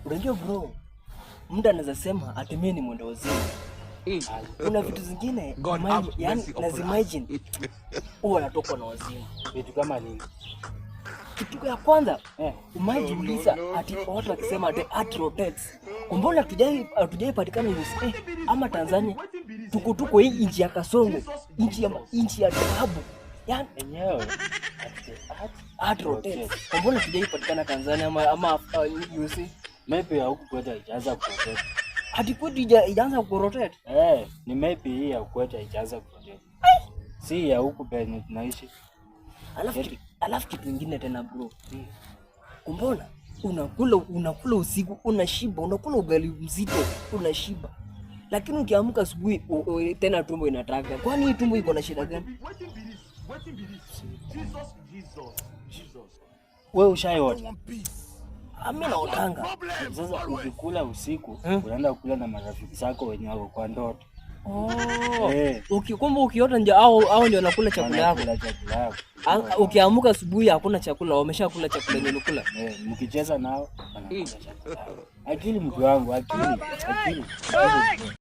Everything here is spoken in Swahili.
Unajua bro, mtu anaweza sema ati mimi ni mwenda wazimu. Kuna vitu zingine God imagine, have yani mercy upon us. Naziimagine huwa anatokwa na wazimu. Vitu kama nini? Kitu ya kwanza, umejiuliza ati watu wakisema ati earth rotates, mbona hatujai patikana USA ama Tanzania? Tuko hii nchi ya Kasongo, nchi ya dhahabu. Yani Enyewe. At the earth earth rotates. Mbona hatujai patikana Tanzania ama USA? Maybe ya huku kwetu haijaanza kurotate. Ati kwetu ijaanza kurotate? Eh, ni maybe hii ya kwetu haijaanza kurotate. Si ya huku penye tunaishi. Alafu kitu ingine tena bro. Mbona unakula usiku, unashiba, unakula ugali mzito, unashiba. Lakini ukiamka asubuhi tena tumbo inataka. Kwani hii tumbo iko na shida gani? Jesus, Jesus, Jesus. Wewe ushaiota? Ah, mimi naotanga. Sasa ukikula usiku, unaenda kula na marafiki zako wenye wako kwa ndoto. Oh. Eh. Kumbe ukiota ndio au ndio wanakula chakula yako. Wanakula chakula yako. Ah, ukiamka asubuhi hakuna chakula, wameshakula chakula yenye ulikula. Eh, mkicheza nao wanakula chakula yako. Akili mtu wangu, akili, akili.